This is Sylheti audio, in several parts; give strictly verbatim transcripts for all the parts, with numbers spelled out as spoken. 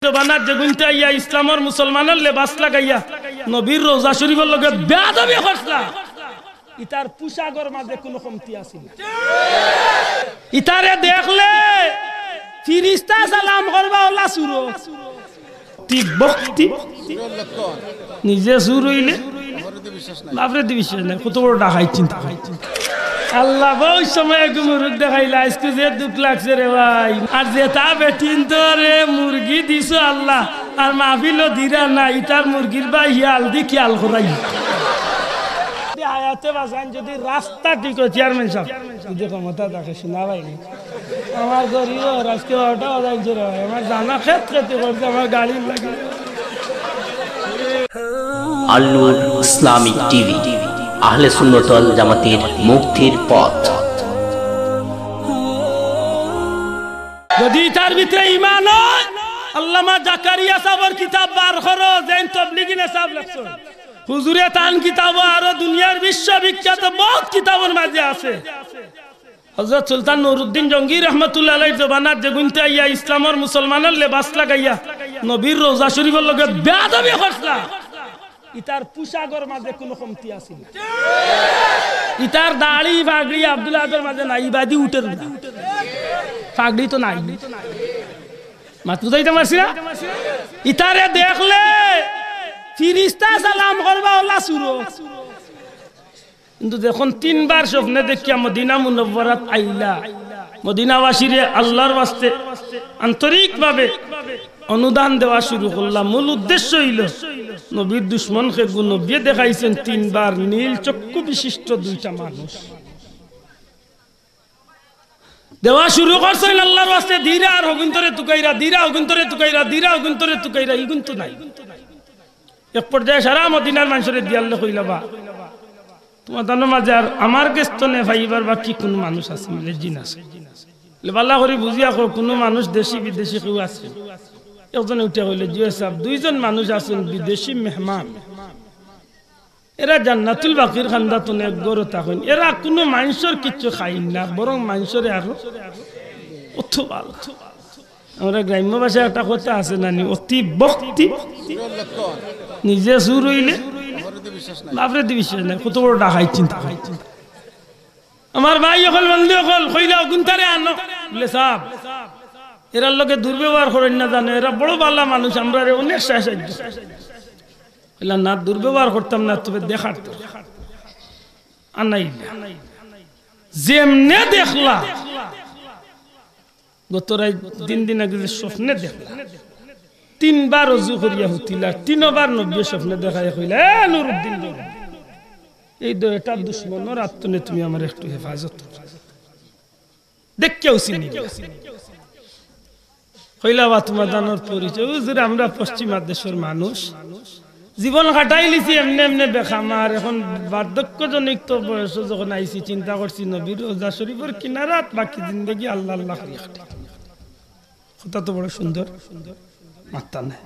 জমানাত যেগুইন্তে আইয়া ইসলামর মুসলমানর লেবাস লাগাইয়া নবীর রওজা শরীফর লগে বেয়াদবি করছলা, ইতার পোশাকর মাঝে কুনু কমতি আছিল না। ইতারে দেখলে ফিরিস্তা সালাম করবা অলা চুরো। তি ভক্তি নিজে চুর অইলে বাপরে দি বিশ্বাস নাই, কত বড় ডাকাইত চিন্তা করি। আল্লাহ, বউত সময় এগু মুরুখ দেখাইলা, আইজকু যে দুখ লাগছে রে ভাই। আর যেতা বেটিন্তরে মুরগি দিছো আল্লাহ, আর মাহফিলো দিরা না, ইতার মুরগির বায় হিয়াল দি খিয়াল করাই। যদি হায়াতে বাঁচাইন, যদি রাস্তা ঠিক অয়, চেয়ারম্যান সাব, যদি ক্ষমতা থাকে, শোনা ভাই। আমার গরিব, আইজকে বারোটা বাজাইছে রে ভাই, আমার জানা খেত খেতে করছে, আমার গাড়ির লাগি। আল নূর ইসলামিক টিভি, আহলে সুন্নত ওয়াল জামাতের মুক্তির পথ। যদি ইতার ভিতরে ইমান অয়, আল্লামা জাকারিয়া সাবর কিতাব বার করো, যেইন তবলিগি নেশাব লেখছইন। হুজুরে তান কিতাবো আরো দুনিয়ার বিশ্ববিখ্যাত বউত কিতাবর মাঝে আছে। হযরত সুলতান নুরুদ্দিন জঙ্গি রহমতুল্লাহ আলাইহির জমানাত যেগুইন্তে আইয়া ইসলামর মুসলমানর লেবাস লাগাইয়া নবীর রওজা শরীফর লগে বেয়াদবি করছলা, ইতার পোশাকর মাঝে কুনু কমতি আছিল না। ইতার দাড়ি পাগড়ি আব্দুল আহাদর মাঝে নাই, ইবাদি উঠের না। পাগড়ি তো নাই। মাত বুঝাইতাম পারছি না? ইতারে দেখলে ফিরিস্তা সালাম করবা অলা চুরো। কিন্তু যখন তিনবার স্বপ্নে দেখিয়া মদিনা মুনাওয়ারাত আইলা, মদিনাবাসীরে আল্লাহর ওয়াস্তে আন্তরিকভাবে অনুদান দেওয়া শুরু করলা, মূল উদ্দেশ্য অইলো নবীর দুশমন কেগু, নবীয়ে দেখাইছইন তিনবার নীল চক্ষু বিশিষ্ট দুইটা মানুষ। দেওয়া শুরু করছইন আল্লাহর ওয়াস্তে, দিরা আর হগুইন্তরে তুকাইরা, দিরা হগুইন্তরে তুকাইরা, দিরা হগুইন্তরে তুকাইরা, ইগুইন্ত নাই। এক পর্যায়ে সারা মদিনার মানষরে দিয়ারলে কইলা, বা, তুমার তানর মাঝে আর আমার গেছ থনে পাইবার বাকি কুনু মানুষ আছে নি? জি না, আছে। বলে, ভালা করি বুঝিয়া কও, কুনু মানুষ দেশি বিদেশি কেউ আছে? একজনে উঠিয়া কইলে, জি অয় সাব, দুইজন মানুষ আছইন বিদেশি মেহমান। এরা জান্নাতুল বাকির কান্দাত অনেক ঘরো থাকইন। এরা কুনু মানষর কিচ্ছু খাইন না, বরং মানষরে আরো অত ভালা। আমরা গ্রাম্য ভাষায় একটা কথা আছে না নি, অতি ভক্তি নিজে চুর অইলে বাপরে দি বিশ্বাস নাই, কত বড় ডাকাইত চিন্তা করি। আমার ভাই অকল, বন্ধু অকল, কইলা, অগুইন্তারে আনো। বলে, সাব, এরার লগে দুর্ব্যবহার করইন না জানো, এরা বড় ভালা মানুষ, আমরারে অনেক সাহায্য। কইলা, না, দুর্ব্যবহার করতাম না, তবে দেখার তো আনাইলা। যেমনে দেখলা, গত রাইত, তিন দিন আগে যে স্বপ্নে দেখলা, তিনবার অজু করিয়া হুতিলা, তিনবার নবীয়ে স্বপ্নে দেখাইয়া কইলা, এ নুরুদ্দিন, এই তো এটা দুশমনর আত থনে তুমি আমার একটু হেফাজত করো। দেখিয়াউ চিনি না। কইলা, বা, তুমার তানর পরিচয়? হুজুর, আমরা পশ্চিমা দেশর মানুষ, জীবন কাটাইলিছি এমনে এমনে বেকামার, এখন বার্ধক্যজনিত বয়সো যখন আইছি, চিন্তা করছি নবীর রওজা শরীফর কিনারাত বাকি জিন্দেগি আল্লাহ আল্লাহ করি কাটাই। কথা তো বড় সুন্দর, মাত্তা নাই,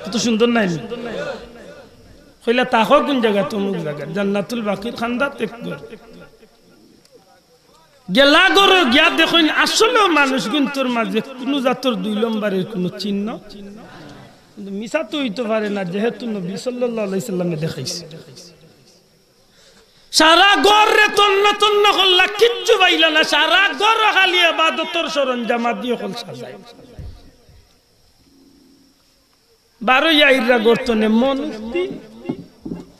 কত সুন্দর নায় নি? কইলা, থাকো কুন জাগাত? অমুক জাগাত, জান্নাতুল বাকির কান্দাত এক ঘর। গেলা ঘরো গিয়া দেখইন, আসলেউ মানুষগুইন্তর মাঝে কুনু জাতর দুই লম্বরের কুনু চিহ্ন। কিন্তু মিছা তো অইতো পারে না, যেহেতু নবী সাল্লাল্লাহু আলাইহি সাল্লামে দেখাইছে। সারা ঘররে তন্ন তন্ন করলা, কিচ্ছু পাইলা না। সারা ঘর খালি ইবাদতর সরঞ্জামাদি অকল সাজাইল। বারইয়া আইরা ঘর থনে, মন উক্তি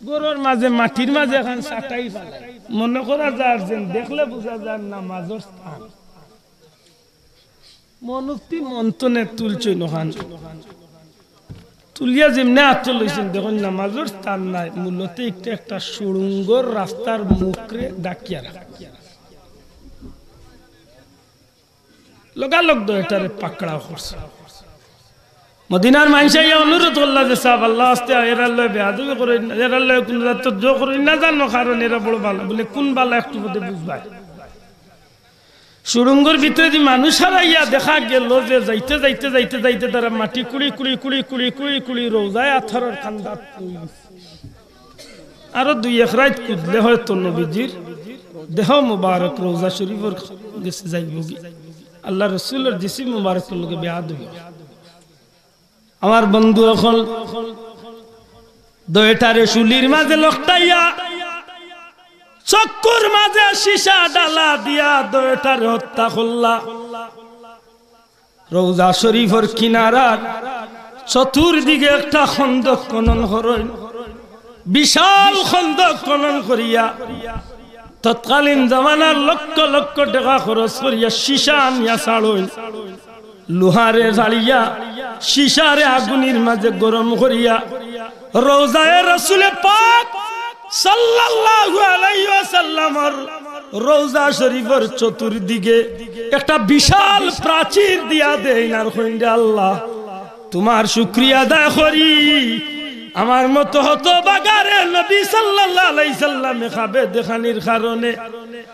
ঘরর মাঝে, মাটির মাঝে একখান চাটাই ফালাই। মনো করা যার যেন দেখলে বুঝা যার নামাজর স্থান। মন উক্তি মন থনে তুলছইন অখান। তুলিয়া যেমনে আতো লইছইন, দেখইন নামাজর স্থান নাই, মূলত একটা একটা সুড়ুঙ্গর রাস্তার মুখরে ডাকিয়া রাখা। লগালগ তো এটারে পাকড়াও করছে। মদিনার মানষে ইয়া অনুরোধ করলা যে, সাব, আল্লাহর ওয়াস্তে এরার লগে বেয়াদবি করইন না, এরার লগে কুনু জাতর জো করইন না, জানো, কারণ এরা বড় ভালা। বলে, কুন ভালা একটু বাদে বুঝবায়। সুড়ুঙ্গর ভিতরেদি মানুষ হারাইয়া দেখা গেল যে যাইতে যাইতে যাইতে যাইতে তারা মাটি কুড়ি কুড়ি কুড়ি কুড়ি কুড়ি কুড়ি রওজায়ে আতহারর কান্দাত পড়ি গেছে। আরো দুই এক রাইত কুদলে হয়তো নবীজির দেহ মুবারক রওজা শরীফর গেছে যাইবগি। আল্লাহর রসুলর জিসিম মুবারকর লগে বেয়াদবি। আমার বন্ধু অকল, দুইটারে শুলির মাঝে লটকাইয়া, চক্ষুর মাঝে সীসা ঢালা দিয়া দুইটারে হত্যা করলা। রওজা শরীফর কিনারার চতুর্দিকে একটা খন্দক খনন করইন, বিশাল খন্দক খনন করিয়া, তৎকালীন জমানার লক্ষ লক্ষ টেকা খরচ করিয়া সীসা আনিয়া ছাড়ইন। লোহারে জালিয়া, সীসারে আগুনির মাঝে গরম করিয়া, রওজায়ে রসুলে পাক সাল্লাল্লাহু আলাইহি ওয়াসাল্লামর রওজা শরীফর চতুর্দিকে একটা বিশাল প্রাচীর দিয়া দেইন আর কইন, "রে আল্লাহ, তুমার শুকরিয়া আদায় করি, আমার মতো হতভাগারে নবী সাল্লাল্লাহু আলাইহি সাল্লামে খাবে দেখানির কারণে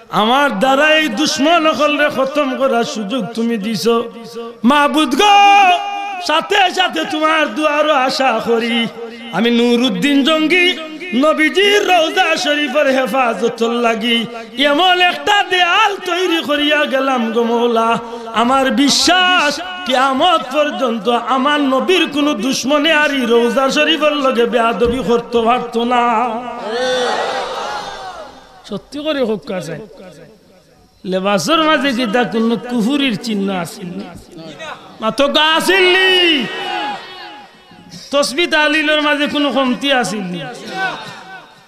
আমার দ্বারা এই দুশমন অকলরে খতম করার সুযোগ তুমি দিছো। মাবুদ গো, সাথে সাথে তুমার দুয়ারো আশা করি, আমি নুরুদ্দিন জঙ্গি নবীজির রওজা শরীফর হেফাজতর লাগি এমন একটা দেয়াল তৈরি করিয়া গেলাম গো মৌলা, আমার বিশ্বাস কিয়ামত পর্যন্ত আমার নবীর কুনু দুশমনে আর ই রওজা শরীফর লগে বেয়াদবি করতো পারতো না।" সত্যি করি কউক্কা চাই। লেবাসর মাঝে কিতা কুনু কুফুরির চিহ্ন আছিল নি? মাতউক্কা, আছিল নি? তসবি তাহলিলর মাঝে কুনু কমতি আছিল নি?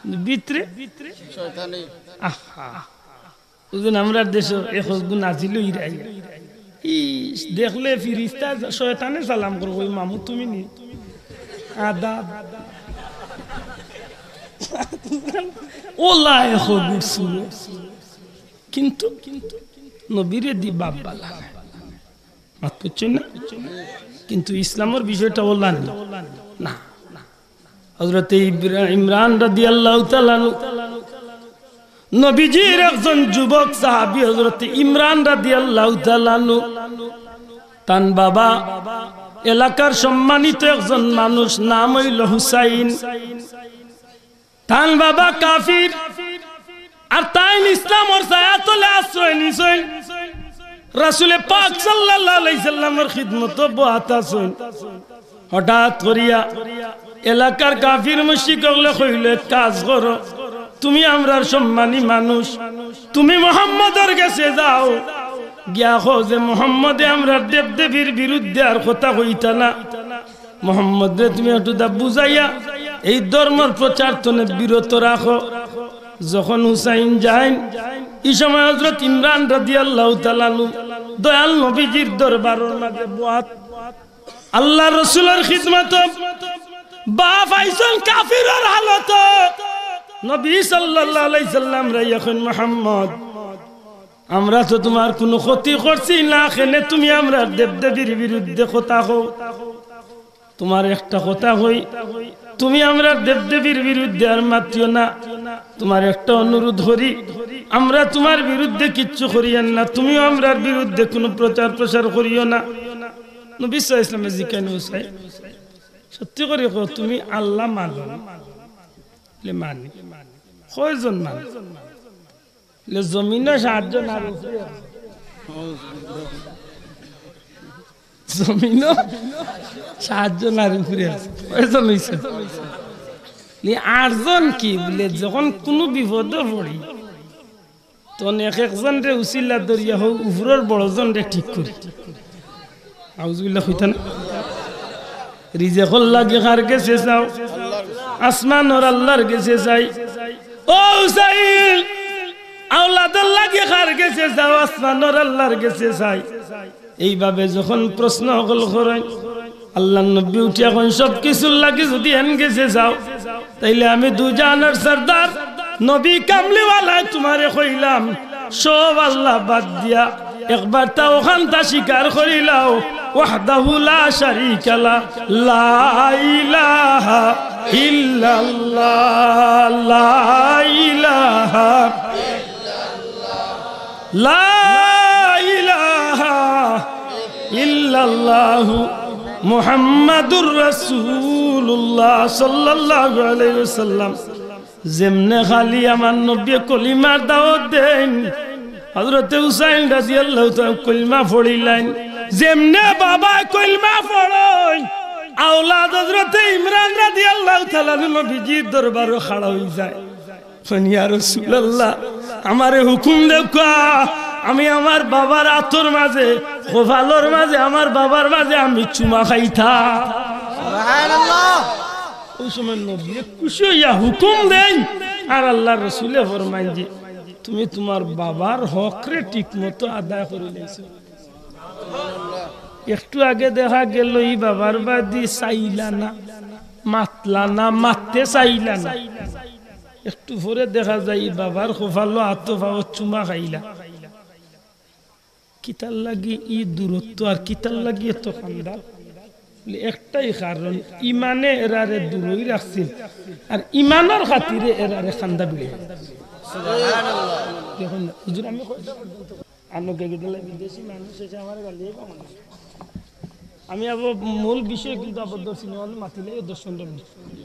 ভিতরে? আহা। ওই দিন আমরার দেশো এক হজগু নাজিল অইরা। ইস, দেখলে ফিরিস্তা শয়তানে সালাম করবো, "ওই মামু তুমি নি?" আদাব। ওলা এক হজগুর সুরে। কিন্তু নবীরে দি বাপ বালা। মাত বুঝছইন না? কিন্তু ইসলামর বিষয়টা ওলা নি? না। হযরতে ইব্রা-, ইমরান রাদিয়াল্লাহু তাআলা আনহু, নবীজির একজন যুবক সাহাবী হযরতে ইমরান রাদিয়াল্লাহু তাআলা আনহু, তান বাবা এলাকার সম্মানিত একজন মানুষ, নাম অইলো হুসাইন। তান বাবা কাফির, আর তাইন ইসলামর ছায়াতলে আশ্রয় নিছইন। রাসূলে পাক সাল্লাল্লাহু আলাইহি সাল্লামর খিদমতো বওয়াত আছইন। হঠাৎ করিয়া এলাকার কাফির মুশরিক অকলে কইলো, "এক কাজ করো, তুমি আমরার সম্মানী মানুষ, তুমি মুহাম্মদর গেছে যাও, গিয়া কও যে মুহাম্মদে আমরার দেবদেবীর বিরুদ্ধে আর কথা কইতা না।" মুহাম্মদরে তুমি একটু দা বুঝাইয়া এই ধর্মর প্রচার তনে বিরত রাখো। যখন হুসাইন যাইন, ই সময় হযরত ইমরান রাদিয়াল্লাহু তাআলা আনহু দয়াল নবীজির দরবারর মাঝে বওয়াত, আল্লাহর রসুলর খিদমতো, বাপ আইছইন কাফিরর হালতো। নবী সাল্লাল্লাহু আলাইহি সাল্লামরে কইন, "মুহাম্মদ, আমরা তো তুমার কুনু ক্ষতি করছি না, কেনে তুমি আমরার দেবদেবীর বিরুদ্ধে কথা কও? তুমার একটা কথা কই, তুমি আমরার দেবদেবীর বিরুদ্ধে আর মাতিও না, তুমার একটা অনুরোধ করি, আমরা তুমার বিরুদ্ধে কিচ্ছু করিয়ার না, তুমিও আমরার বিরুদ্ধে কুনু প্রচার প্রসার করিও না।" নবী সাল্লাল্লাহু আলাইহি ওয়াসাল্লামে জিকাইন, "হুসাইন, সত্যি করি কও, তুমি আল্লাহ মানো?" বলে, "মানি।" "কয়জন মানো?" বলে, "জমিনো সাতজন আর উপরে আছে।" জমিনো সাতজন আর উপরে আছে। কয়জন অইছে? বলে, "আটজন।" "কি?" বলে, "যখন কুনু বিপদো পড়ি, তখন এক একজনরে উছিলা ধরিয়া হউ উপরর বড়জনরে ঠিক করি।" আউযুবিল্লাহ কইতা না? রিজেকর লাগি কার গেছে চাও? আসমানর আল্লাহর গেছে চাই। ও হুসাইন, আওলাদর লাগি কার গেছে চাও? আসমানর আল্লাহর গেছে চাই। এইভাবে যখন প্রশ্ন অকল করইন, আল্লাহর নবী উঠিয়া কইন, "সব কিছুর লাগি যুদি এন গেছে চাও, তাইলে আমি দুজাহানর সর্দার নবী কামলিওয়ালায় তুমারে কইলাম, সব আল্লাহ বাদ দিয়া একবার তাওহীদটা স্বীকার করিলাও, ওয়াহদাহু লা শারীকা লা, লা ইলাহা ইল্লাল্লাহ, লা ইলাহা, লা ইলাহা ইল্লাল্লাহু মুহাম্মাদুর রাসূলুল্লাহ সাল্লাল্লাহু আলাইহি ওয়াসাল্লাম।" যেমনে খালি আমার নবীয়ে কলিমার দাওয়াত দেইন, হযরতে হুসাইন রাদিয়াল্লাহু তাআলা কলিমা পড়িলাইন। যেমনে বাবায় কলিমা পড়ইন, আওলাদ হযরতে ইমরান রাদিয়াল্লাহু তাআলা আনহু নবীজির দরবারো খাড়া অইযায়। কইন, "ইয়া রাসূলুল্লাহ, আমারে হুকুম দেউক্কা, আমি আমার বাবার আতর মাঝে, কপালর মাঝে, আমার বাবার মাঝে আমি চুমা খাইতাম।" সুবহানাল্লাহ। অউ সময় নবীয়ে খুশি অইয়া হুকুম দেইন, আর আল্লার রসুলে ফরমাইন যে, "তুমি তুমার বাবার হকরে ঠিক মতো আদায় করিলাইছো।" একটু আগে দেখা গেল, ই বাবার বাদি চাইলা না, মাতলা না, মাততে চাইলা না। একটু পরে দেখা যায়, ই বাবার কপালো আতো পাও চুমা খাইলা। কিতার লাগি ই দূরত্ব আর কিতার লাগি এত কান্দা? বলে, একটাই কারণ, ইমানে এরারে দূরই রাখছিল, আর ইমানর খাতিরে এরারে কান্দা বিড়ে। দেখুন না, হুজুর, আমি কই-, আনো কে গেলে বিদেশি মানুষ এসে আমার গালি পাবো না। আমি আবার মূল বিষয়ে কিন্তু আবার ধরছি না, আমি মাতিলে দশ পনেরো মিনিট।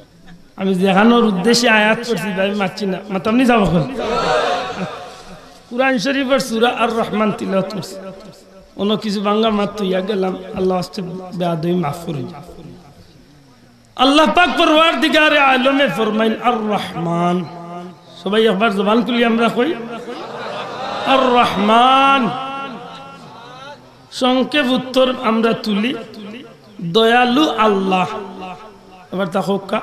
আমি যেখানোর উদ্দেশ্যে আয়াত করছি, ভাই, মাতছি না, মাতাম নি যাবো এখন। কোরআন শরীফের সূরা আর রহমান তিলাওয়াত করছি। অন্য কিছু বাংলা মাত তুইয়া গেলাম, আল্লাহ আস্তে বেয়াদবি মাফ করুন। আল্লাহ পাক পরওয়ারদিগারে আলমে ফরমাইন, "আর রহমান।" সবাই একবার জবান খুলি আমরা কই, "আর রহমান।" সংক্ষেপ উত্তর আমরা তুলি, দয়ালু আল্লাহ। আবার তা হোক কা?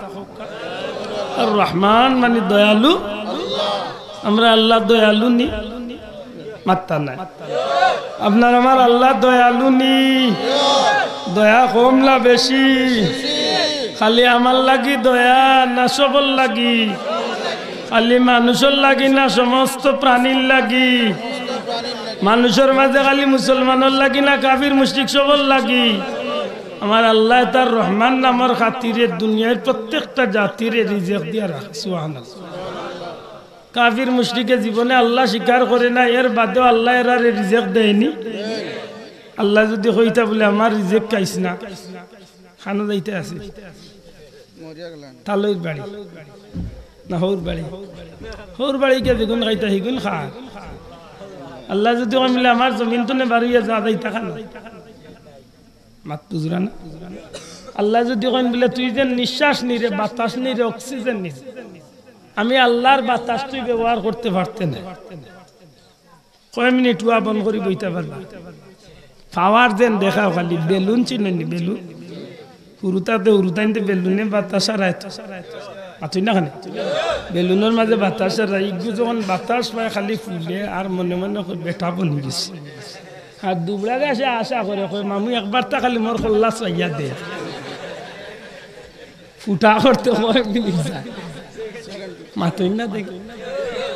আর রহমান মানে দয়ালু। আমরা আল্লাহ দয়ালু নি? মাত্তা নাই। আপনার আমার আল্লাহ দয়ালু নি? দয়া কম না বেশি? খালি আমার লাগি দয়া না সবর লাগি? খালি মানুষর লাগি না সমস্ত প্রাণীর লাগি? মানুষর মাঝে খালি মুসলমানর লাগি না কাফির মুশরিক সবর লাগি? আমার আল্লাহ তার রহমান নামর খাতিরে দুনিয়ার প্রত্যেকটা জাতিরে রিজিক দিয়া রাখে। সুবহানাল্লাহ। কাফির মুশরিকে জীবনে আল্লাহ স্বীকার করে না, এর বাদেও আল্লাহ এরারে রিজিক দেয়নি? আল্লাহ যদি কইতা বলে, "আমার রিজিক খাইস না, খানো যাইতে আছে।" তালইর বাড়ি না হৌর বাড়ি? হৌর বাড়ি গিয়া যেগুন খাইতা হিগুন খা। আল্লাহ যদি কইন বলে, "আমার জমিন তো নে বারইয়া যা যাইতা খানো।" মাত বুঝরা না? আল্লাহ যদি কইন বলে, "তুই যে নিঃশ্বাস নিরে, বাতাস নিরে, অক্সিজেন নিরে, আমি আল্লাহর বাতাস তুই ব্যবহার করতে পারতে না।" কয় মিনিট ওয়া বন্ধ করি বইতা পারবা? পাওয়ার যেন দেখাও খালি, বেলুন চিনইন নি, বেলুন? হুরুতাতে হুরুতাইন্তে বেলুনে বাতাস হারায় তো। মাতইন না কেনে? বেলুনর মাঝে বাতাস হারায়, ইগু যখন বাতাস পায় খালি ফুলে আর মনে মনে কয়, "বেটা বনি গেছে।" আর দুবড়া গাছে আশা করে কয়, "মামু, একবার তা খালি মোর কল্লা চাইয়া দে।" ফুটা করতে কয় মিনিট যায়। মাতইন না দেখি।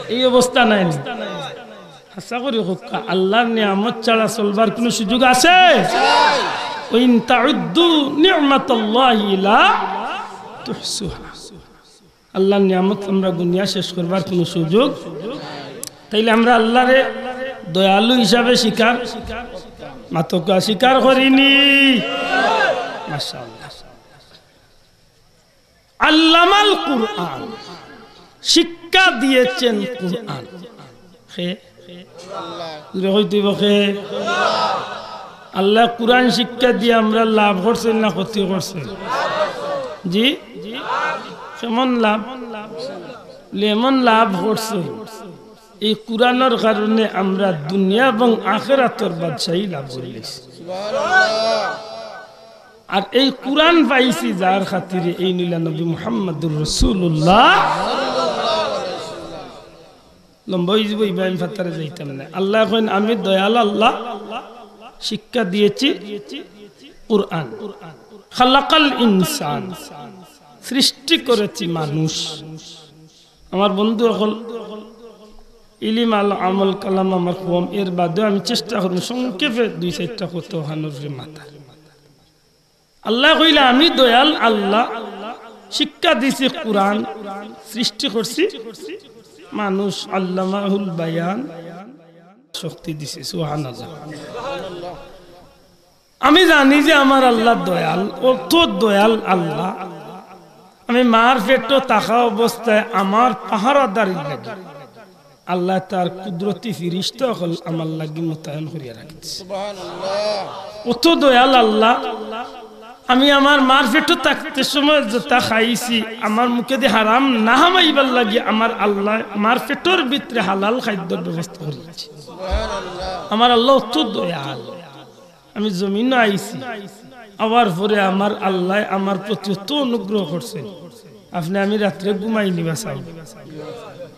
এই অবস্থা নায় নি? আশা করি হোক, আল্লাহর নিয়ামত ছাড়া চলবার কোনো সুযোগ আছে? "ওয়া ইন তাউদ্দু নি'মাতাল্লাহি লা তুহসুহা।" আল্লাহর নিয়ামত আমরা গুনিয়া শেষ করবার কোনো সুযোগ। তাইলে আমরা আল্লাহরে দয়ালু হিসাবে স্বীকার, মাতকা স্বীকার করিনি। মাশাআল্লাহ। আল্লামাল কুরআন, শিক্ষা দিয়েছেন কুরআন। কে? জোরে কইতে অইবো কে? আল্লাহ কুরআন শিক্ষা দিয়া আমরা লাভ করছইন না ক্ষতি করছইন? জি, কেমন লাভ? এমন লাভ করছইন, এই কুরআনর কারণে আমরা দুনিয়া এবং আখেরাতর বাদশাহী লাভ করিলিছি। আর এই কুরআন পাইছি যার খাতিরে, এইন অইলা নবী মুহাম্মাদুর রাসূলুল্লাহ। লম্বা অইযিবো, ইবায় আমি ফাত্তারে যাইতাম না। আল্লায় কইন, "আমি দয়াল আল্লাহ, শিক্ষা দিয়েছি কুরআন।" খালাকাল ইনসান, সৃষ্টি করেছি মানুষ। আমার বন্ধু অকল, ইলিম আল আমল কালাম আমার কম, এর বাদেও আমি চেষ্টা করমু সংক্ষেপে দুই চাইরটা কথা অখানর উপরে মাতার। আল্লায় কইলা, "আমি দয়াল আল্লাহ, শিক্ষা দিছি কুরআন, সৃষ্টি করছি মানুষ, আল্লামাহুল বায়ান, শক্তি দিছি।" সুবহানাল্লাহ। আমি জানি যে আমার আল্লাহ দয়াল, অত দয়াল আল্লাহ। আমি মার পেটো থাকা অবস্থায় আমার পাহারাদারির লাগি আল্লায় তার কুদরতি ফিরিস্তা অকল আমার লাগি মোতায়েন করিয়া রাখছে। সুবহানাল্লাহ। অত দয়াল আল্লাহ, আমি আমার মার পেটো থাকতে সময় যেতা খাইছি, আমার মুখেদি হারাম না হামাইবার লাগি আমার আল্লায় মার পেটোর ভিতরে হালাল খাদ্যর ব্যবস্থা করিছে। আমার আল্লাহ অত দয়াল। আমি জমিনো আইছি, আওয়ার পরে আমার আল্লায় আমার প্রতি অত অনুগ্রহ করছে। আপনে আমি রাত্রে ঘুমাইনি বা চাও,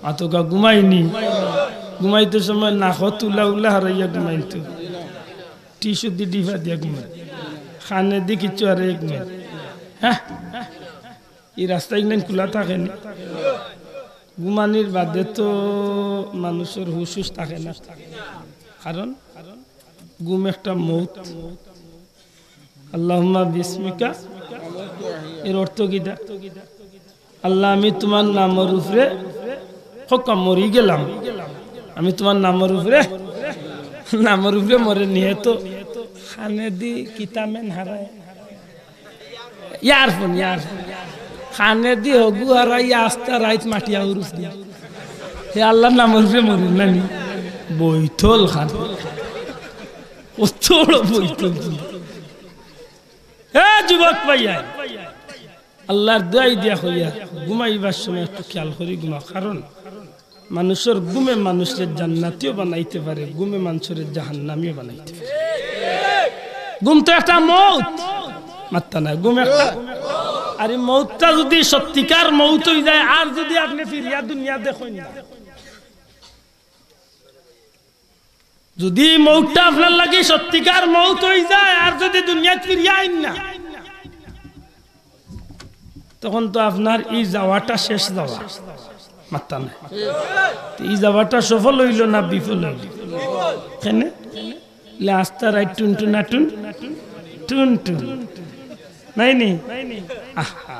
আতকা ঘুমাইনি। ঘুমাইতে সময় নাকো তুলা উলা হারাইয়া ঘুমাইতো, টিস্যু দি ডিফা দিয়া ঘুমাই, কানেদি কিচ্ছু হারাইয়া ঘুমাই। হ্যাঁ, ই রাস্তা ইগনাইন খুলা থাকেনি। ঘুমানির বাদে তো মানুষর হুশ হুশ থাকে না, কারণ ঘুম একটা মউত। আল্লাহুম্মা বিসমিকা, এর অর্থ কিতা? আল্লাহ, আমি তুমার নামর উপরে হক্কা মরি গেলাম, আমি তুমার নামর উপরে, নামর উপরে মরে নিয়ে তো কানেদি কিতা মেন হারায়। Earphone, earphone. কানেদি হগু হারাইয়া আস্তা রাইত মাটিয়া উরুস দিয়া। হে আল্লাহর নামর উপরে মরুন না নি? বৈতল খান। অত বড় বৈতল তুই। এ যুবক ভাইয়া, আল্লাহর দোয়াই দিয়া কইয়া, ঘুমাইবার সময় একটু খেয়াল করি ঘুমাও, কারণ মানুষর ঘুমে মানুষরে জান্নাতিও বানাইতে পারে, ঘুমে মানুষরে জাহান্নামিও বানাইতে পারে। ঘুম তো একটা মউত, মাত্তা নাই, ঘুম একটা। আর এই মউতটা যদি সত্যিকার মউত অই যায়, আর যদি আপনে ফিরিয়া দুনিয়া দেখইন না, যদি মউতটা আপনার লাগি সত্যিকার মউত অই যায়, আর যদি দুনিয়াত ফিরিয়া আইন না, তখন তো আপনার ই যাওয়াটা শেষ যাওয়া, মাত্তা নাই। তো ই যাওয়াটা সফল অইলো না বিফল অইলো? কেনে? লে আস্তা রাইত টুনটুনা টুন, টুনটুন। নাই নি? আহা।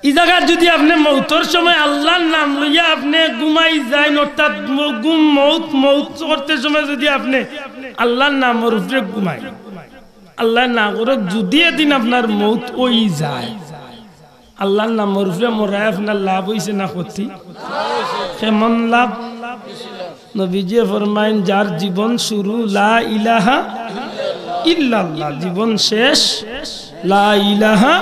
ই জাগাত যদি আপনে মউতর সময় আল্লাহর নাম লইয়া আপনে ঘুমাই যাইন, অর্থাৎ ম-, ঘুম মউত, মউত করতে সময় যদি আপনে আল্লাহর নামর উপরে ঘুমাই, আল্লায় না করউক, যদি এদিন আপনার মউত অই যায়, আল্লাহর নামর উপরে মরায় আপনার লাভ অইছে না ক্ষতি? কেমন লাভ? নবীজিয়ে ফরমাইন, যার জীবন শুরু লা ইলাহা ইল্লাল্লাহ, জীবন শেষ লা ইলাহা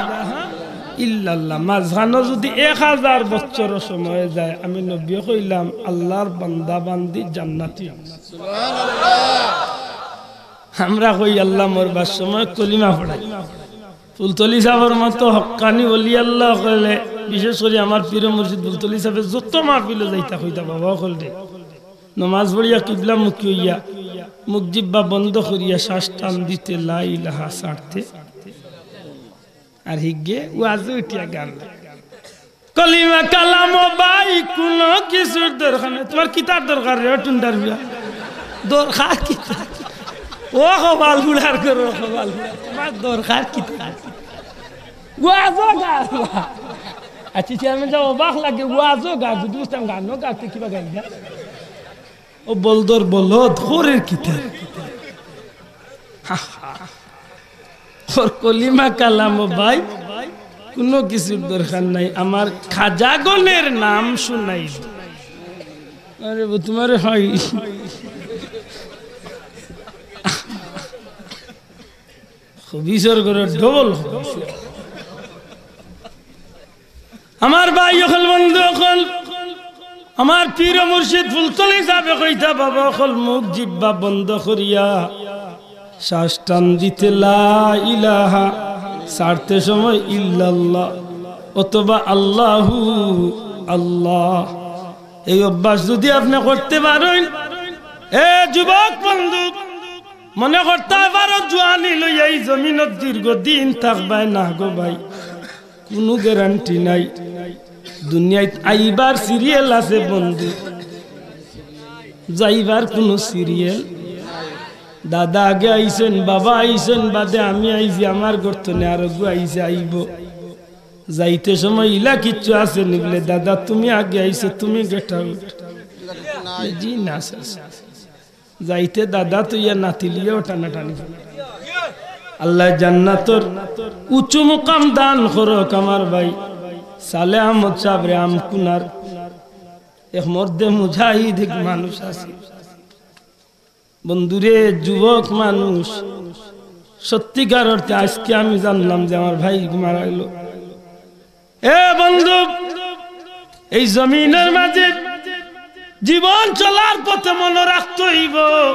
ইল্লাল্লাহ। মাঝখানো যদি এক হাজার বছর সময় যায়, আমি নবীয়ে কইলাম, আল্লাহর বান্দা বান্দি জান্নাতি। আমরা কই, আল্লাহ মরবার সময় কলিমা পড়াই। ফুলতলি সাবর মতো হক্কানি ওলি আল্লাহ অকলে, বিশেষ করি আমার পীর মুর্শিদ ফুলতলি সাবে যত মাহফিলো যাইতা কইতা, বাবা অকলরে, নমাজ পড়িয়া কিবলামুখী অইয়া, মুখ জিব্বা বন্ধ করিয়া শ্বাস টান দিতে, লা ইলাহা ছাড়তে। আর হিগে ওয়াজো উঠিয়া গান। কলিমা কালাম ও ভাই, কুনু কিছুর দরকার নাই। তুমার কিতার দরকার রে, ও টুন্ডার বিয়া? দরকার কিতা? ও কপাল পুড়ার করো, কপাল পুড়ার। তুমার দরকার কিতা? ওয়াজো গান। আচ্ছা, চেয়ারম্যান সাব অবাক লাগে, ওয়াজো গান, যদি বুঝতাম গানও গাইতে কিবা গাই না। ও বলদর বলদ, খোরের কিতা? ওর কলিমা কালাম ও ভাই, কুনু কিছুর দরকার নাই, আমার খাজাগণের নাম শুনাই। আরে ও তুমারে হয়। খবিসর ঘরো ডবল খবিস। আমার ভাই অকল, বন্ধু অকল, আমার পীর ও মুর্শিদ ফুলতলি সাবে কইতা, বাবা অকল, মুখ জিব্বা বন্ধ করিয়া শ্বাস টান দিতে লা ইলাহা, ছাড়তে সময় ইল্লাল্লাহ অথবা আল্লাহু আল্লাহ। এই অভ্যাস যদি আপনে করতে পারইন, এ যুবক বন্ধু, মনে করতায় পারো জুয়ানি লইয়া ই জমিনত দীর্ঘদিন থাকবায় না গো ভাই, কুনু গ্যারান্টি নাই। দুনিয়াত আইবার সিরিয়াল আছে বন্ধু, যাইবার কুনু সিরিয়াল। দাদা আগে আইছইন, বাবা আইছইন, বাদে আমি আইছি, আমার ঘর তনে আরগু আইছে, আইবো। যাইতে সময় ইলা কিচ্ছু আছে নি বলে, দাদা তুমি আগে আইছো, তুমি গেট আউট। জি না, স্যার। যাইতে দাদা তুইয়া নাতিলিও টানাটানি। আল্লাহ জান্নাতর উঁচু মুকাম দান করউক আমার ভাই সালে আহমদ সাবরে আমকুনার। এক মর্দে মুজাহিদ এক মানুষ আছে। বন্ধুরে, যুবক মানুষ, সত্যিকার অর্থে আইজকে আমি জানলাম যে আমার ভাই মারা গেল। এ বন্ধু, এই জমিনর মাঝে জীবন চলার পথে মনো রাখতে অইবো,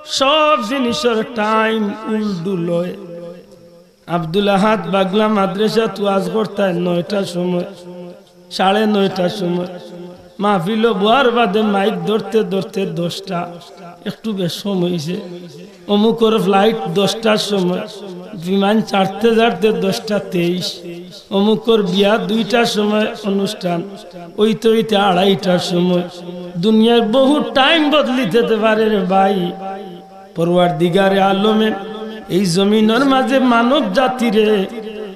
সব জিনিসর টাইম উল্ডুল অয়। আব্দুল আহাদ বাগলা মাদ্রাসাত ওয়াজ করতায় নয়টার সময়, সাড়ে নয়টার সময়। মাহফিলো বওয়ার বাদে মাইক ধরতে ধরতে দশটা, একটু বেশি সময় অইছে। অমুকর ফ্লাইট দশটার সময়, বিমান ছাড়তে ছাড়তে দশটা তেইশ। অমুকর বিয়া দুইটার সময় অনুষ্ঠান, অইতে অইতে আড়াইটার সময়। দুনিয়ার বহু টাইম বদলিতে পারে রে ভাই। পরওয়ারদিগারে আলমে এই জমিনর মাঝে মানব জাতিরে,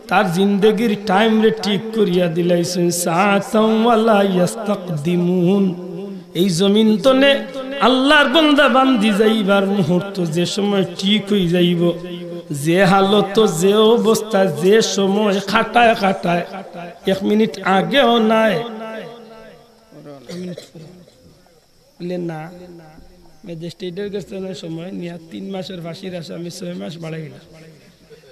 তার জিন্দেগির টাইমরে ঠিক করিয়া দিলাইছইন, সাআতাও ওয়ালা ইয়াস্তাকদিমুন। এই জমিন তনে আল্লার বন্দা বান্দি যাইবার মুহূর্ত যে সময় ঠিক অই যাইবো, যে হালত, যে অবস্থা, যে সময় কাটায় কাটায়, এক মিনিট আগেও নায়। বলে না, ম্যাজিস্ট্রেটর গেছে না সময় নিয়া তিন মাসর ফাঁসির আসামি ছয় মাস বাড়াই দিলা।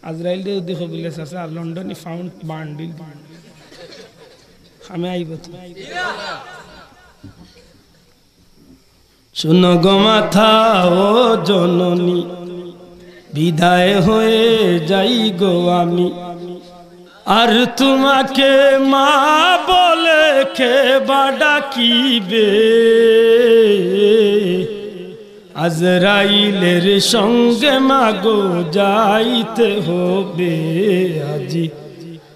আজরাইলরে যদি কইলে, "চাচা, লন্ডনি ফাউন্ড বান্ডিল দিন, আমি আইব তো।" শুনো গো মাতা ও জননী, বিদায় হয়ে যাই গো আমি। আর তোমাকে মা বলে কে বা ডাকিবে? আজরাইলের সঙ্গে মাগো যাইতে হবে আজি,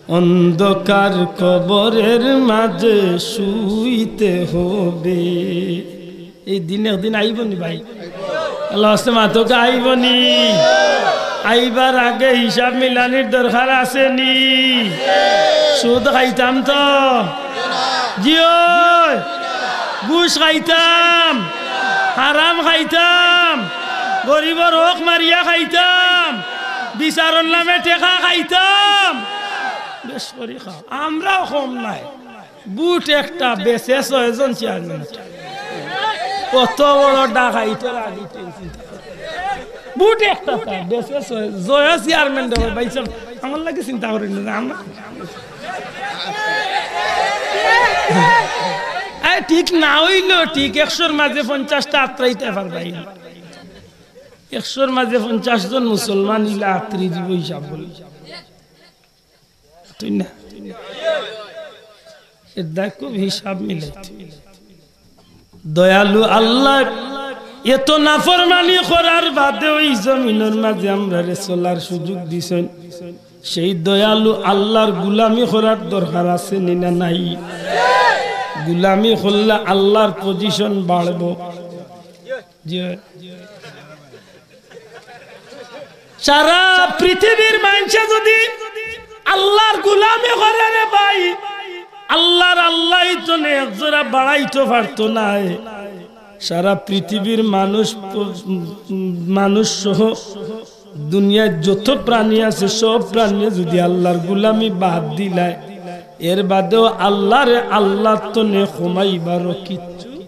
অন্ধকার কবরের মাঝে শুইতে হবে। এই দিন একদিন আইবনি ভাই? আল্লাহ আসতে মাতক আইবনি? আইবার আগে হিসাব মিলানির দরকার আছে নি? সুদ খাইতাম তো? জি অয়। ঘুষ খাইতাম, হারাম খাইতাম, গরিবর হক মারিয়া খাইতাম, বিচারর নামে টেকা খাইতাম। বেশ করি খাও, আমরাও কম নাই। বুট একটা বেচে ছয়জন চেয়ারম্যান। কত বড় ডাকাইতর আগে চিন্তা করে। বুট একটা তা বেচে ছয়-, জয়া চেয়ারম্যান দেওয়ার ভাই সাহেব, আমার লাগি চিন্তা করেন না, আমার। আরে ঠিক না অইলো, ঠিক একশোর মাঝে পঞ্চাশটা আত্রাইতে পারবাই। একশোর মাঝে পঞ্চাশ জন মুসলমান ইলা আত্রি দিব হিসাব বলে। তুই না। এর দায় খুব হিসাব মিলাইতে। দয়ালু আল্লাহ এত নাফরমানি করার বাদে ওই জমিনর মাঝে আমরারে চলার সুযোগ দিছেন। সেই দয়ালু আল্লাহর গুলামি করার দরকার আছে নি না নাই? গুলামি করলে আল্লাহর পজিশন বাড়বো। জি। সারা পৃথিবীর মানষে যদি আল্লাহর গুলামি করে রে ভাই, আল্লাহর আল্লাহ তো নে এক জোড়া বাড়াইতে পারতো না। সারা পৃথিবীর মানুষ, মানুষ সহ দুনিয়ার যত প্রাণী আছে, সব প্রাণী যদি আল্লাহর গুলামি বাদ দিলায়, এর বাদেও আল্লাহরে আল্লাহ তো নে কমাইবারও কিচ্ছু।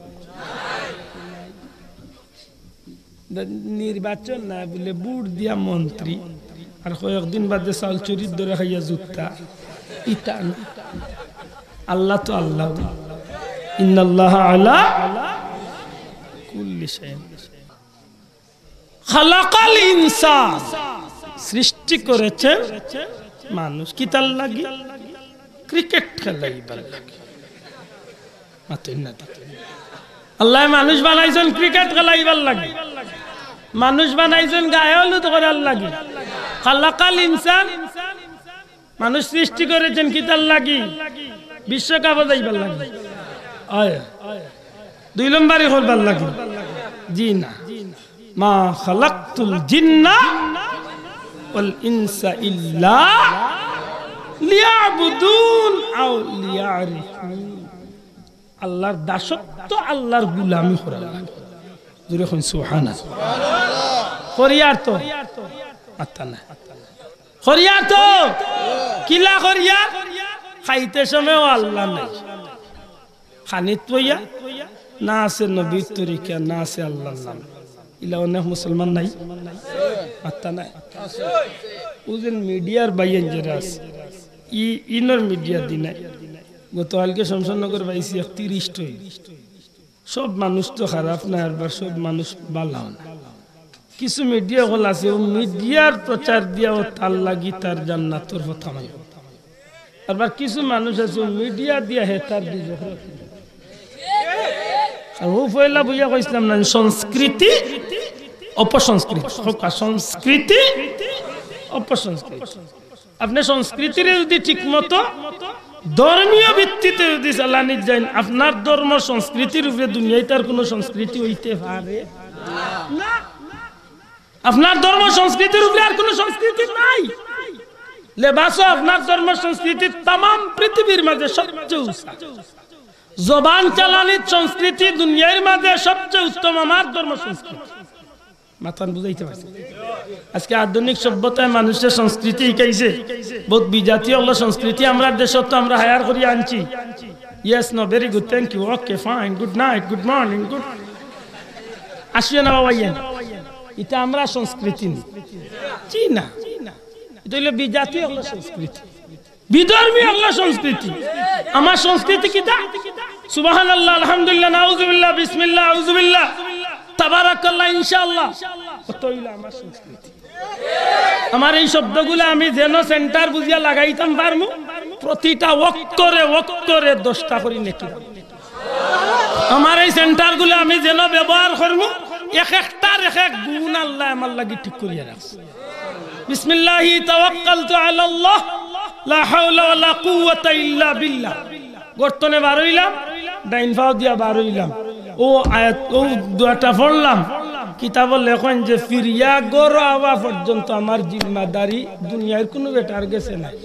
নির্বাচন না বুলে ভোট দিয়া মন্ত্রী, আর কয়েকদিন বাদে চাউল চুরির ধরে খাইয়া জুতা। ইতা না। আল্লাহ তো আল্লাহ। ইন্নাল্লাহ আলা কুল্লি শাইইন। খালাকাল ইনসান, সৃষ্টি করেছেন মানুষ। কিতার লাগি? ক্রিকেট খেলাইবার লাগি। মাতইন না তো। আল্লায় মানুষ বানাইছেন ক্রিকেট খেলাইবার লাগি, মানুষ বানাইছেন গায়ে হলুদ করার লাগি। খালাকাল ইনসান, মানুষ সৃষ্টি করেছেন কিতার লাগি? বিশ্বকাপো যাইবার লাগি। অয়। দুই নম্বরি করবার লাগি? জি না। মা খালাকতুল জিন্না ওয়াল ইনসা ইল্লা লিয়াবুদুন আও লিয়ারিফুন। আল্লাহর দাসত্ব, আল্লাহর গুলামি করা লাগে। জোরে কইন সুবহানাল্লাহ। করিয়ার তো? আত্তা না। করিয়ার তো? কিলা করিয়ার? খাইতে সময়ও আল্লাহ নাই। খানিত বইয়া না আছে নবীর তরিকা, না আছে আল্লাহর নাম। ইলা অনেক মুসলমান নাই, মাত্তা নাই। ও যে মিডিয়ার ভাইয়াইন যেরা আছে, ই ইনর মিডিয়া দি নাই। গতকালকে শমশেরনগর পাইছি একত্রিশ টই। সব মানুষ তো খারাপ না, আরবার সব মানুষ ভালাও না। কিছু মিডিয়া অকল আছে, ও মিডিয়ার প্রচার দিয়া ও তার লাগি তার জান্নাতর পথ কামাইবো। আরবার কিছু মানুষ আছে, ও মিডিয়া দিয়া হে তার দুজখ। আর ও পয়লা বইয়া কইছিলাম না, সংস্কৃতি, অপসংস্কৃতি। সংস্কৃতি, অপসংস্কৃতি। আপনে সংস্কৃতিরে যুদি ঠিকমতো ধর্মীয় ভিত্তিতে যুদি চালানিত যাইন, আপনার ধর্ম সংস্কৃতির উপরে দুনিয়াইত আর কুনু সংস্কৃতি অইতে পারে না। আপনার ধর্ম সংস্কৃতির উপরে আর কুনু সংস্কৃতি নাই। লেবাসও আপনার ধর্ম সংস্কৃতি তামাম পৃথিবীর মাঝে সবচেয়ে উঁচা। জবান চালানিত সংস্কৃতি দুনিয়ার মাঝে সবচেয়ে উত্তম আমার ধর্ম সংস্কৃতি। মাতখান বুঝাইতে পারছি? আজকে আধুনিক সভ্যতায় মানুষরে সংস্কৃতি শিখাইছে, বহুত বিজাতি অকলর সংস্কৃতি আমরার দেশো তো আমরা hire করি আনছি। Yes, no, very good, thank you, okay, fine, good night, good morning, good. আসিও না বাবা, ইয়ে না। ইটা আমরার সংস্কৃতি নি। জি না, ইটা অইলো বিজাতি অকলর সংস্কৃতি। বিধর্মী অকলর সংস্কৃতি। আমার সংস্কৃতি কিতা? সুবহানাল্লাহ, আলহামদুলিল্লাহ, নাউজুবিল্লাহ, বিসমিল্লাহ, আউজুবিল্লাহ, তাবারাকাল্লাহ, ইনশাআল্লাহ। অতা অইলো আমার সংস্কৃতি। আমার এই শব্দগুলা আমি যেন সেন্টার বুঝিয়া লাগাইতাম পারমু, প্রতিটা অক্ষরে অক্ষরে দশটা করি নেকি। আমার এই সেন্টারগুলা আমি যেন ব্যবহার করমু, এক একটার এক এক গুণ আল্লায় আমার লাগি ঠিক করিয়া রাখছে। বিসমিল্লাহি তাওয়াক্কালতু আলাল্লাহ, লা হাওলা ওয়ালা কুওয়াতা ইল্লা বিল্লাহ। গর্ত থনে বার অইলাম, ডাইন পাও দিয়া বার অইলাম। ও আয়াত, ও দোয়াটা পড়লাম। কিতাবো লেখইন যে ফিরিয়া ঘরো আওয়া পর্যন্ত আমার জিম্মাদারি দুনিয়ার কুনু বেটার গেছে নাই।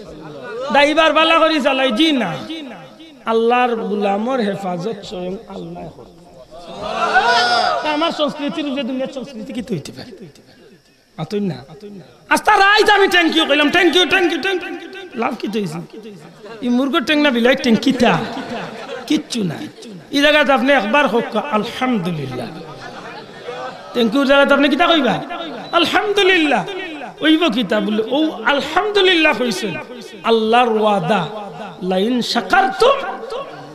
ড্রাইভার ভালা করি চালাই, জি না। আল্লার গুলামর হেফাজত স্বয়ং আল্লায় করে। তে আমার সংস্কৃতির উপরে দুনিয়ার সংস্কৃতি কিতা অইতে পারে? মাতইন না। আস্তা রাইত আমি thank you কইলাম, thank you, thank you, thank you, thank you। লাভ কিতা অইছে? ই মুরগর ঠেং না বিলাইর ঠেং কিতা? কিচ্ছু নাই। ই জাগাত আপনে একবার কউক্কা আলহামদুলিল্লাহ। Thank you র জাগাত আপনে কিতা কইবা? আলহামদুলিল্লাহ। অইবো কিতা বুলে, অউ আলহামদুলিল্লাহ কইছইন, আল্লার ওয়াদা, "লাইন শাকারতুম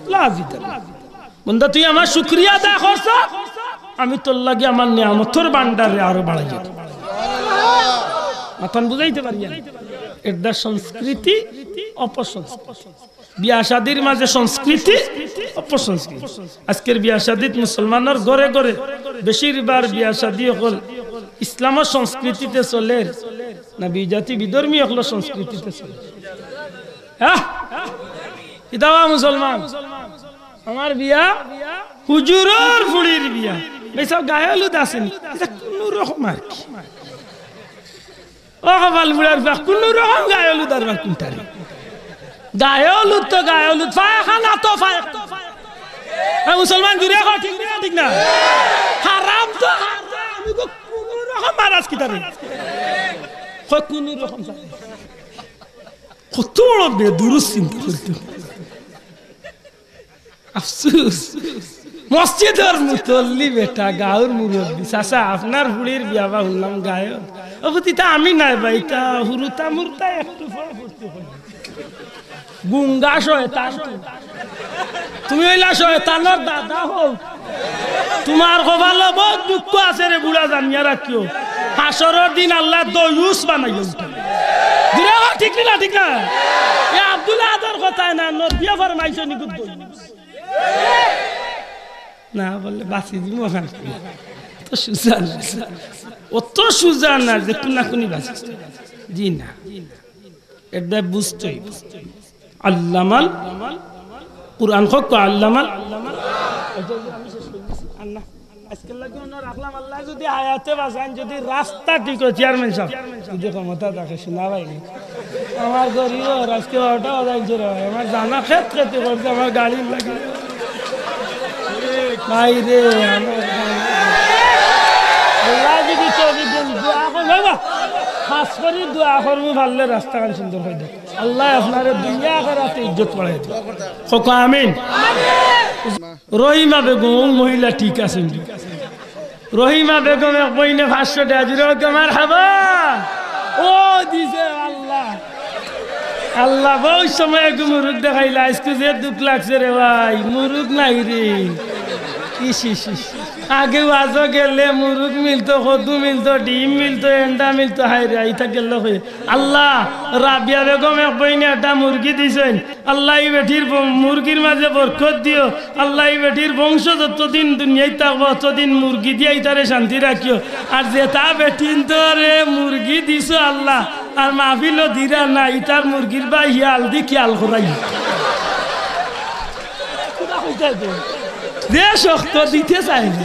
লাআজিদান্নাকুম।" বন্দা, তুই আমার শুকরিয়া আদায় করছস, আমি তোর লাগি আমার নিয়ামতর ভান্ডাররে আরো বাড়াইয়া দিমু। মাতখান বুঝাইতে পারি আমি? এর দ্বারা সংস্কৃতি, অপসংস্কৃতি। বিয়া শাদির মাঝে সংস্কৃতি, অপসংস্কৃতি। আজকের বিয়া শাদিত মুসলমানর ঘরে ঘরে বেশিরভাগ বিয়া শাদি অকল ইসলামর সংস্কৃতিতে চলের না বিজাতি বিধর্মী অকলর সংস্কৃতিতে চলের? হ্যাঁ? ইতা বা মুসলমান? আমার বিয়া হুজুরর ফুড়ির বিয়া। ভাইসাব, গায়ে হলুদ আছে নি? ইতা কুনু রকম আর কি। ও কপাল পুড়ার পুয়া, কুনু রকম গায়ে হলুদ আর বা কুনটারে? গায়ে হলুদ তো গায়ে হলুদ, পায়খানা তো পায়খানা। এ মুসলমান, জুরে কও, ঠিক না, ঠিক না? হারাম তো হারাম, আমি কই কুনু রকম মারাজ কিতারে? কয় কুনু রকম। কত বড় বেদুরুস চিন্তা করতে। আফসুস। মসজিদর মুতল্লি বেটা, গাউর মুরব্বি। চাচা, আপনার ফুড়ির বিয়া বা হুনলাম গায়ক। ও পুত, ইতা আমি নায় বা, ইতা হুরুতা মুরুতা একটু পরে পড়তে হয়। গুঙ্গা শয়তান তুমি। তুমি অইলা শয়তানর দাদা হও। তুমার কপালো বউত দুঃখ আছে রে বুড়া, জানিয়া রাখিও। হাশরর দিন আল্লায় দইউস বানাইয়া উঠাইবো। জুরে কও, ঠিক নি না, ঠিক না? এ আব্দুল আহাদর কথায় না, নবীয়ে ফরমাইছইন নি, গুড দইউস। না বুলে বাঁচি যিমু অখান। অত সুজা না, অত সুজা না যে কুনাকুনি বাঁচি। জি না, এর দায় বুঝতে অইবো। আল্লামাল কুরআন, কউক্কা আল্লামাল। আচ্ছা, আমি শেষ করি দিছি। আর না, আজকের লাগি অনো রাখলাম। আল্লায় যুদি হায়াতে বাঁচাইন, যুদি রাস্তা ঠিক অয়, চেয়ারম্যান সাব, যুদি ক্ষমতা থাকে, শুনা ভাই। আমার গরিবর আজকে অটো বাজাইছে রে ভাই, আমার জানা খেত খেতে করছে আমার গাড়ির লাগি। ভাই রে, আমার আল্লায় যুদি তৌফিক দেইন, দোয়া করমু বাবা, খাছ করি দোয়া করমু, পারলে রাস্তাখান সুন্দর করি দেইন। আল্লায় আপনারে দুনিয়া আখিরাতে ইজ্জত বাড়াই দেইন। কউক্কা আমিন। রহিমা বেগম মহিলা ঠিক আছইন নি? রহিমা বেগম এক বইনে পাঁচশো টেকা। জুরে কউক্কা মারহাবা। ও দিছে আল্লাহ। আল্লাহ, বউত সময় এগু মুরুগ দেখাইলা, আইজকু যে দুখ লাগছে রে ভাই, মুরুগ নাই রে। ইস, ইস, ইস। আগে ওয়াজো গেলে মুরুগ মিলতো, কদু মিলতো, ডিম মিলতো, এন্ডা মিলতো, হায় রে, ইতা গেল কই। আল্লাহ, রাবিয়া বেগম এক বইনে একটা মুরগি দিছইন। আল্লাহ, ই বেটির ব-, মুরগির মাঝে বরকত দিও। আল্লাহ, ই বেটির বংশ যতদিন দুনিয়াত থাকবো, ততদিন মুরগি দিয়া ইতারে শান্তি রাখিও। আর যেতা বেটিন্তরে মুরগি দিছো আল্লাহ, আর মাহফিলো দিরা না, ইতার মুরগির বায় হিয়াল দি খিয়াল করাই। যে শক্ত দিতে চায় না।